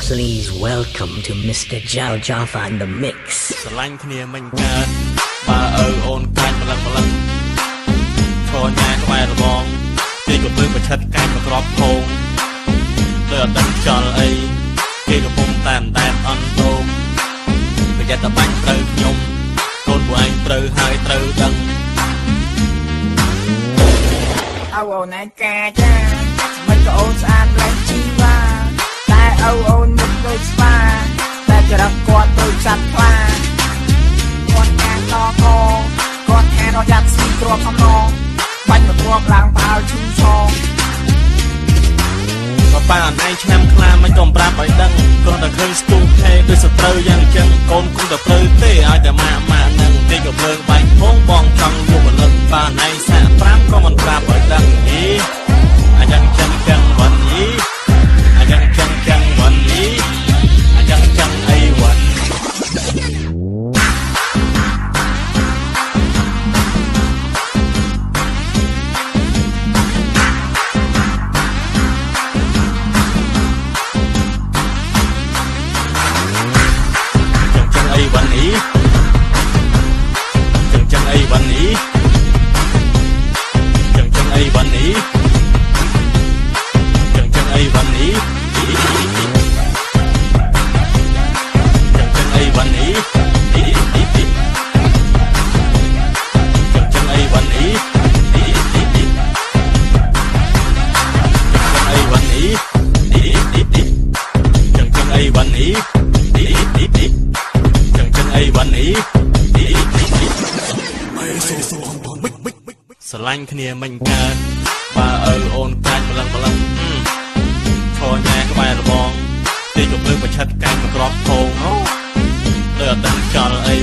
Please welcome to Mr. Jal Jaffa in the mix. ស្រឡាញ់គ្នាមិនកើតបើឪអូនកាច់ម្លឹងម្លឹងឈរញ៉ែក្បែររបងគេក៏ពើប្រឆិតកាច់មកក្របផោងដោយអត់ដឹងខ្យល់អីគេកំពុងតែអណ្ដែតអន់តោមប្រយ័ត្នតែបាញ់ត្រូវខ្ញុំកូនពួកឯងត្រូវហើយត្រូវដឹង ឪអូនឯងកាចាមិនក៏អូនស្អាតលែងជីវ៉ាតែឪអូនមុខដូចស្វាតែចរិតគាត់ដូចសត្វខ្លាគាត់ថាតកគាត់ថារយ៉ាត់ស៊ីគ្រាប់សំណងបាញ់មកគ្រាប់ឡើងផ្អើលឈឺឆង បើប៉ាអនឯងឆ្នាំខ្លាមិនក៏ប្រាប់ឲ្យដឹងគ្រាន់តែឃើញស្ទុះហេដូចសត្រូវយ៉ាងអញ្ចឹងកូនគុំតែត្រូវទេឲ្យតែម៉ាក់ម៉ាក់នឹងគេក៏ភ្លើងបាញ់ផងបងចង់លួចផលិតប៉ាអនឯងសាក់5ក៏មិនប្រាប់ឲ្យដឹងអីអាយ៉ាងចឹងចឹងវ៉ាន់អីអាយ៉ាងចឹងចឹងវ៉ាន់អីអាយ៉ាងចឹងអីវ៉ាន់ ចឹងចឹងអីវ៉ាន់អីចឹងចឹងអីវ៉ាន់អីចឹងចឹងអីវ៉ាន់អីចឹងចឹងអីវ៉ាន់អីចឹងចឹងអីវ៉ាន់អីចឹងចឹងអីវ៉ាន់អីចឹងអីវ៉ាន់អីចឹងចឹងអីវ៉ាន់អីចឹងចឹងអីវ៉ាន់អីស្រឡាញ់គ្នាមិនកើតបើឪអូនកាច់ម្លឹងម្លឹងឈរញ៉ែក្បែររបងទីក៏ភ្លើងប្រឆិតកាច់មកក្របផោងអូដោយអត់ដឹងខ្យល់អី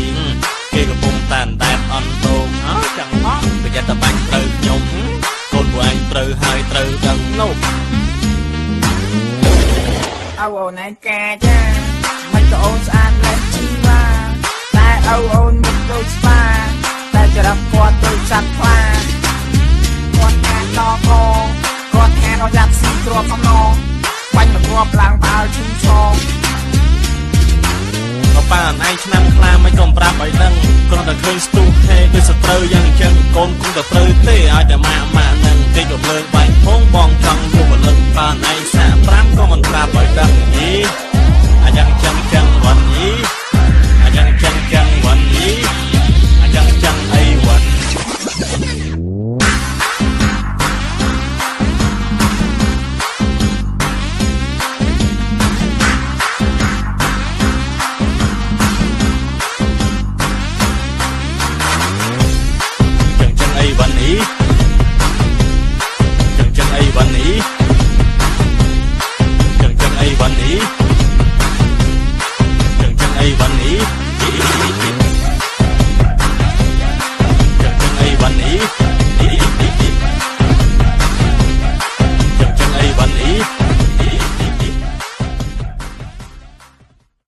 គេកំពុងតែអណ្ដែតអន់តោមអើចឹងផងប្រយ័ត្នតែបាញ់ត្រូវខ្ញុំកូនពួកឯងត្រូវហើយត្រូវដឹងនោះ ឪអូនឯងកាចាមិនក៏អូនស្អាតលែងជីវ៉ាតែឪអូនមុខដូចស្វាតែចរិតគាត់ដូចសត្វខ្លាគាត់ថាតកគាត់ថារយ៉ាត់ស៊ីគ្រាប់សំណងបាញ់មកគ្រាប់ឡើងផ្អើលឈឺឆង បើប៉ាអនឯងឆ្នាំខ្លាមិនក៏ប្រាប់ឲ្យដឹងគ្រាន់តែឃើញស្ទុះហេដូចសត្រូវយ៉ាងអញ្ចឹងកូនគុំតែត្រូវទេឲ្យតែម៉ាក់ម៉ាក់នឹងគេក៏ភ្លើងបាញ់ផងបងចង់លួចផលិតប៉ាអនឯងសាក់5ក៏មិនប្រាប់ឲ្យដឹងអីអាយ៉ាងចឹងចឹងវ៉ាន់អីអាយ៉ាងចឹងចឹងវ៉ាន់អីអាយ៉ាងចឹងអីវ៉ាន់ ចឹងចឹងអីវ៉ាន់អីចឹងចឹងអីវ៉ាន់អីចឹងចឹងអីវ៉ាន់អី